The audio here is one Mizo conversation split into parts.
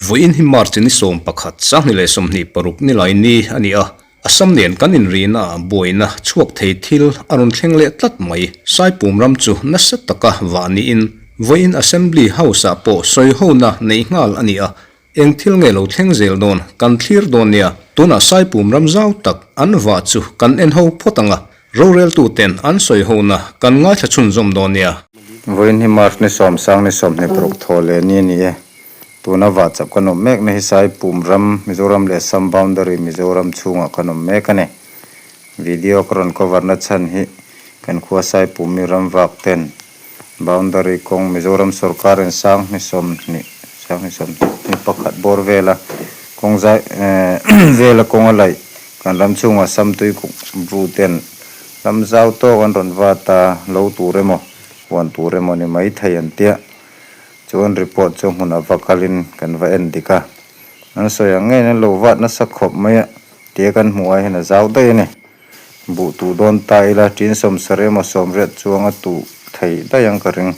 Vawiin hi March ni 11, 2026 nilai ni a ni a, Assam nen kan inrihna ah buaina chhuak thei thil a rawn thleng leh tlat mai. Saipum ram chu nasa taka vah niin vawiin Assembly House ah pawh sawihona neih nghal a ni a, eng thil nge lo thleng zel dawn kan thlir dawn nia. Tunah Saipum ram zau tak an vah chu kan en ho phawt ang a, roreltuten an sawihona kan ngaithla chhunzawm dawn nia. Vawiin hi March ni sawm sang ni 26 thaw leh ni a ni e. Tuna vahchap kan awm mekna hi Saipum ram, Mizoram leh Assam boundary Mizoram chhungah kan awm mek a ni. Video ka rawn cover na chhan hi kan khua Saipum mi ram vak ten boundary kawng Mizoram sorkar in 20, 2021 bawr vela kawng zai vela kawng a laih kan ram chhungah Assam tui bru ten ram zau tawk an rawn vat a, lo tur emaw huan tur emaw ni mai thei an tia. Chuan report chu hmun a va kalin kan va en dik a, an sawi ang ngeiin an lo vat nasa khawp mai a, tia kan hmuh ai hian a zau daih a ni. Buh tuh dawn ta ila tin 70 emaw 80 chuang a tuh thei daih ang ka ring.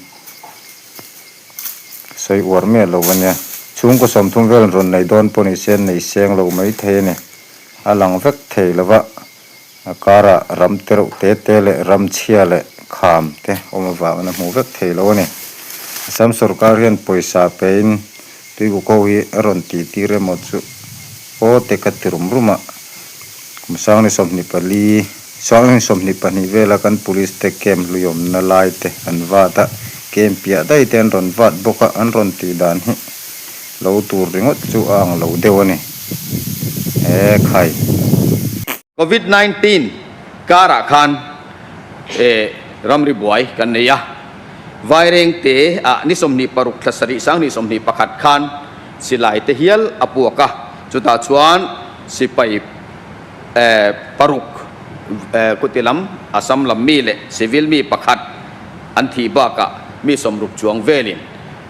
Sawi uar miah lo a nia. Chhungkaw 30 vel rawn nei dawn pawh ni se an nei seng lo mai thei a ni. A lang vek thei lo va, a karah ram te reuh te te leh ram chhia leh kham te awm avangin a hmuh vek thei lo a ni. Assam sorkar hian pawisa pein Tuikuk ho hi a rawn tih tir emaw chu aw te ka ti rum rum a, kum 24, 22 vela kan police te camp hluiawmna lai te an vat a, camp piah daih te an rawn vat bawk a, an rawn tih dan hi lo tur ringawt chu a ang lo deuh a ni. E khai. Covid 19 karah khan ramri buai kan nei a, Vairengte ah ni 26 thla sarih 2021 khan silai te hial a puak a, chutah chuan sipai paruk kuti lam Assam lam mi leh civil mi pakhat an thih bakah mi 60 chuang velin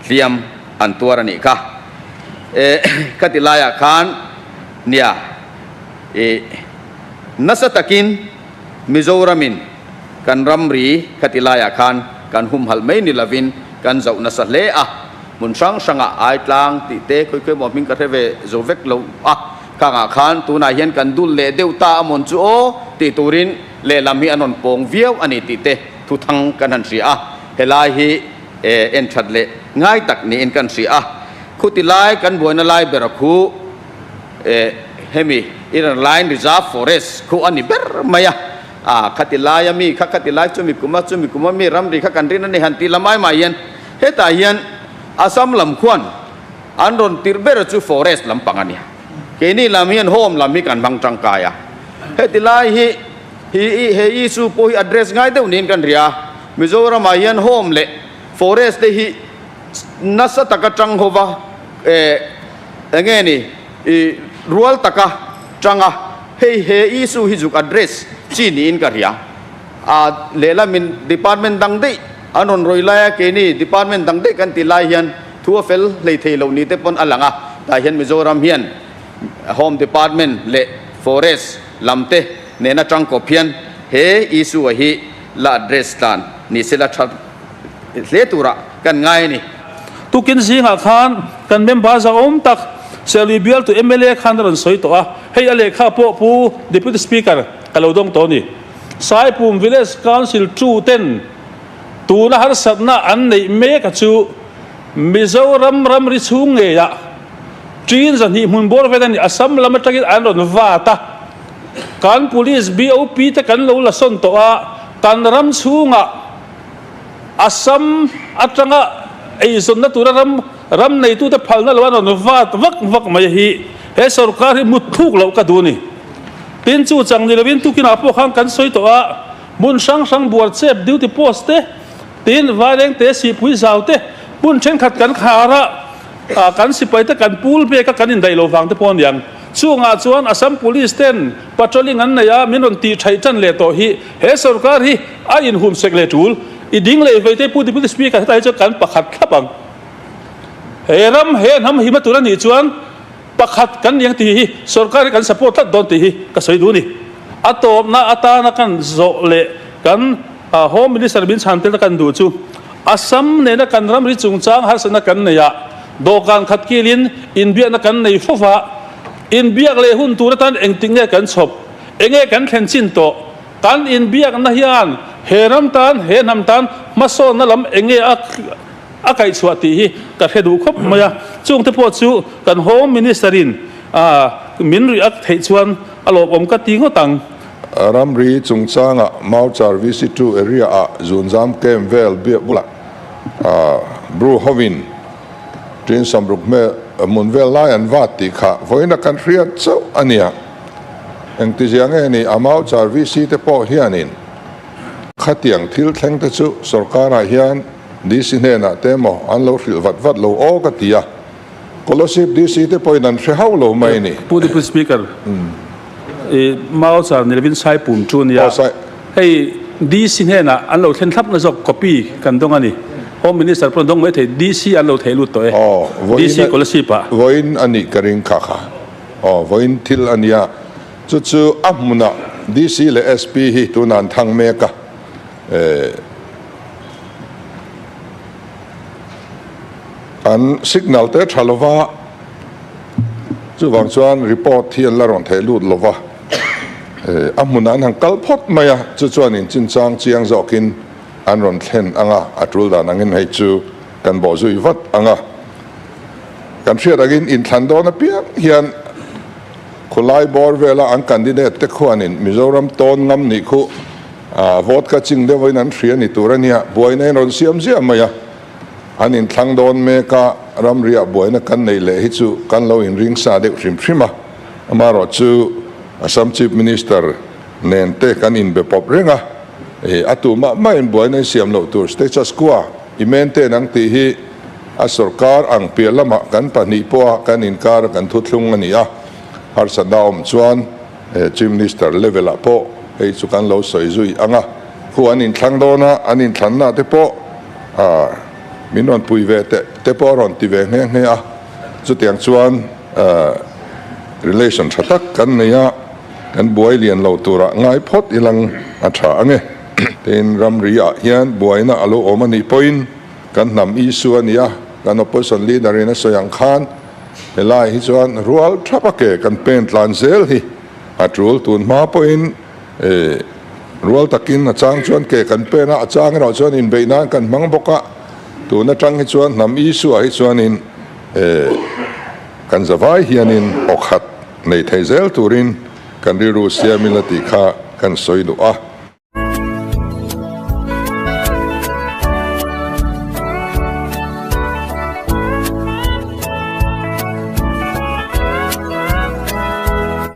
hliam an tuar a nih kha. Khati laiah khan nia. I nasa takin Mizoramin kan ramri khati laiah khan kan humhalh mai ni lovin kan zoh nasa hle a, hmun hrang hrangah ai tlang tih te khawi khawi maw hming ka hre ve zo vek lo a, khangah khan tunah hian kan dul leh deuh ta a mawn chu aw tih turin lehlam hi an rawn pawng viau a ni tih te thuthang kan han hria a, helai hi en that leh ngai tak niin kan hria a, khuti lai kan buaina lai ber a khu. Hemi Inner Line Reserve Forest khu a ni ber mai a, a khati laia mi kha khati lai chumi kuma chumi kuma mi ramri kha kan rin a ni han tih la mai mai hian hetah hian Assam lam khuan an rawn tirh ber chu forest lampang a ni. Keini lam hian home lam hi kan hmang tangkai a, heti lai hi hi he issue pawh hi address ngai deuh niin kan ria a, Mizoramah hian home leh forest te hi nasa taka tang hova Enge ni i rual taka tanga hei he issue hi zuk address chi niin ka hria. A lehlamin department dang daih an rawn rawih lai a, keini department dang daih kan tih lai hian thu a fel hlei thei lo ni te pawn a lang a. Tah hian Mizoram hian Home Department leh Forest lam te nena tang kawp hian he issue a hi la address tlan ni se la tha hle turah kan ngai a ni. Tukin zingah khan kan member zahawm tak Serlui bialtu mla khan a rawn sawi tawh a, hei a lehkha pawh Pu Deputy Speaker ka lo dawng tawh a ni. Saipum Village Council tu ten tuna harsatna an neih mek a chu Mizoram ramri chhung ngeiah ṭin 200 hmun bawr vel a ni, Assam lam atangin an rawn vat a, kan Police BOP te kan lo la sawn tawh a, kan ram chhungah Assam atanga eizawnna tura ram ram neitute phalna lo an rawn vat vak vak mai hi he sorkar hi mut thuk loh ka duh a ni. Tin chu chang ni lovin tukinah pawh khan kan sawi tawh a, hmun hrang hrang buar chep duty post te, tin vaileng te sihpui zau te, hmun thenkhat kan khar a, kan sipai te kan pul bek a kan indaih lo vang te pawh a niang. Chungah chuan Assam Police ten patrolling an nei a, min rawn tih thaih tan leh tawh hi he sorkar hi a inhum sek leh tul. I ding leh vei te Pu Deputy Speaker hetah hi chuan kan pakhat thlap ang. He ram he hnam himna tur a nih chuan pakhat kan ni ang tih hi sorkar hi kan support tlat dawn tih hi ka sawi duh a ni. A tawpna atana kan zawh leh kan. Home Minister min chhan tel kan duh chu Assam nena kan ramri chungchang harsatna kan nei a, dawhkan khat kilin inbiakna kan nei fo va, inbiak leh hun tur atan engtik nge kan chhawp, enge kan thlen chin tawh, kan inbiakna hian he ram tan, he hnam tan hmasawnna lam enge a a kaihchhuah tih hi ka hre duh khawp mai a, chungte pawh chu kan Home Minister in min react theih chuan a lawmawm ka ti ngawt ang. Ramri chungchanga Mauchar VC2 area-ah Zunzam camp vel biak bulah Bru hovin ṭin samruk hmel hmun vel lai an vat tih kha vawiin a kan hriat chauh a nia. Engtizia nge ni a Mauchar VC te pawh hianin khatiang thil thleng te chu sorkarah hian DC hnenah te emaw an lo hrilh vat vat lo aw ka ti a. Kolasib DC te pawhin an hre hauh lo mai a ni. Pu Deputy Speaker, i Mauchar ni lovin Saipum chu a nia. Hei DC hnenah an lo thlen thlap na zawk copy kan dawng a ni. Home Minister pawh an dawng mai thei, DC an lo thei lut tawh e. DC Kolasib ah. Vawiin a nih ka ring kha kha. Aw, vawiin thil a nia. Chu chu a hmunah DC leh SP hi tunah an thang mek a. An signal te tha lova, chuvang chuan report hi an la rawn theih lut lova, a hmunah an han kal phawt mai a, chu chuan in chinchang chiang zawkin an rawn thlen ang a, a tul dan angin hei chu kan bawh zui vat ang a. Kan hriat angin inthlan dawn apiang hian khulai bawr vela an candidate te khuanin Mizoram tawn ngam nih khu vote ka ching deuhin an hria ni tur a nia, buaina in rawn siam ziah mai a. An inthlang dawn mek a, ramriah buaina kan neih leh hi chu kan lo inring sa deuh hrim hrim a. Amaherawh chu Assam Chief Minister nen te kan inbe pawp reng a, a tu mah mah in buaina in siam loh tur status quo i maintain ang tih hi a sorkar ang piah lamah kan pahnih pawha kan inkar kan thuthlung a ni a. Harsatna awm chuan Chief Minister level ah pawh hei chu kan lo sawi zui ang a, khu an inthlang dawn a, an inthlanna te pawh min rawn pui ve teh te pawh a rawn ti ve nghe nghe a, chutiang chuan relation tha tak kan nei a, kan buai lian lo turah ngai phawt ilang a tha ang e. Tin, ramri ah hian buaina a lo awm a nih pawhin kan hnam issue a ni a, kan opposition leader in a sawi ang khan Helai hi chuan rual thap a ke kan pen tlan zel hi a tul. Tun hma pawhin rual takin a chang chuan ke kan pen a, a chang erawh chuan inbeih nan kan hmang bawk a. Tun atang hi chuan hnam Isua hi chuanin kan zavai hianin awkhat nei thei zel turin kan rilru siam ila tih kha kan sawi duh a.